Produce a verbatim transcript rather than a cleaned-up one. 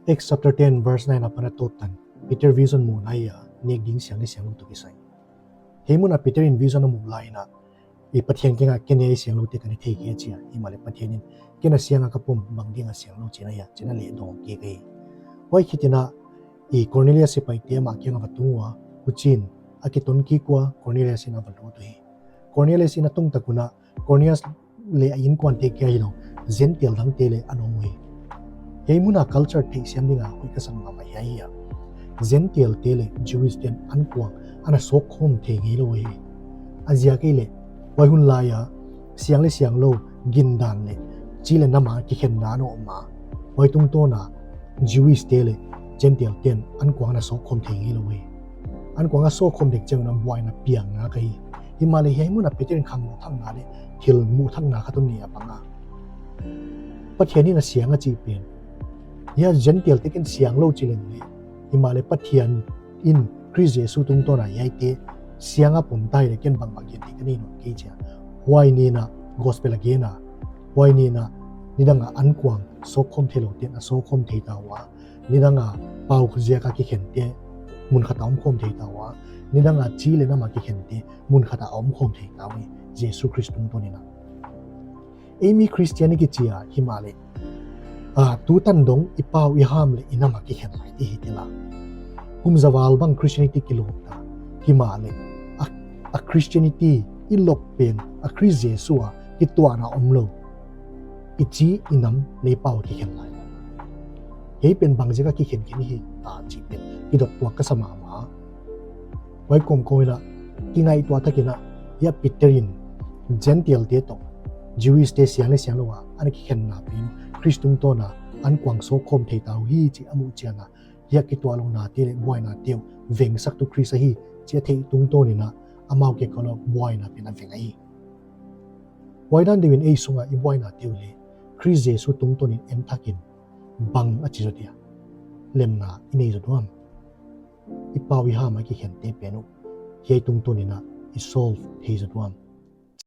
Acts chapter ten verse nine apan a tot tan, Peter vision muhna ah nek ding siang leh siangthou toh kisai. Hiai mun a Peter in vision a muh lai in, i Pathian kiang ah ken hiai siangthoute ka na thei kei chi a, himahleh Pathian in ken a siang a ka pom bang ding a siangthou chi na hia chi in a leh dong kik hi. Huai khit in i Cornelius sipaite amah kiang ah va tung ua, huchiin a kiton kik ua Cornelius inn a va lut uhi. Cornelius inn a tung tak un Cornelius leh a innkuante kia hilou, Gentile dangte leh ana om uhi. Hiai mun a culture theihsiam ding a hoih ka sak mahmah hiai ahi a. Gentile te leh Jewish te'n ankuang ana sawk khawm thei ngeilou uhi. A ziak ahihleh, huai hun lai a siang leh siangthou gindan leh chi leh nam a kikhenna ana om a, huai tungtawn a Jewish te leh Gentile te'n ankuang ana sawk khawm thei ngeilou uhi. Ankuang a sawk khawm dek chiang un buaina piang nak ahi. Himahleh hiai mun a Peter in khang muh thakna leh thil muh thakna khat hon nei a pang a, Pathian in a siang a chih pen, hiai Gentile te ken sianglou chi leng leh, himahleh Pathian in Khrist Jesu tungtawn a hiaite siang a pom ta leh ken bangbang gen thei ka nei nawn kei chi a. Huai ni in gospel a gen a, huai ni in nidang a ankuang sawk khawm theilou te'n a sawk khawm thei ta ua, nidang a pau ziak a kikhente mun khat a om khawm thei ta ua, nidang a chi leh nam a kikhente mun khat a om khawm thei ta uhi, Jesu Khrist tungtawn in. Ei mi Christian i kichi a, himahleh, a, tutan dong i pau i ham leh i nam a kikhen lai te hi tela. Kum zaval bang Christianity kilawm ta, himahleh, a, a Christianity i lop pen a Khrist Jesu a kituahna omlou, i chi i nam leh i pau kikhen lai. Hiai pen bang ziak a kikhen khin hi a chih pen kidot tuak ka sa mahmah. Huai kawmkawm in kingaihtuah tak in, hiai Peter in Gentile te toh Jewish te siang leh sianglou a ana kikhenna pen Khrist tungtawn a ankuang sawk khawm thei ta uhi chih a muh chiang a, hiai kituahlouhnate leh buainate uh vengsaktu Khrist ahi chih a theih tungtawn in, amau kikal ah buaina pen a veng ahi. Huai dan deuh in ei sung a i buainate uh leh Khrist Jesu tungtawn in en thak in bang a chi zaw dia, lemna i nei zaw diam? I pau i ham a kikhente pen uh hiai tungtawn in i solve thei zaw diam?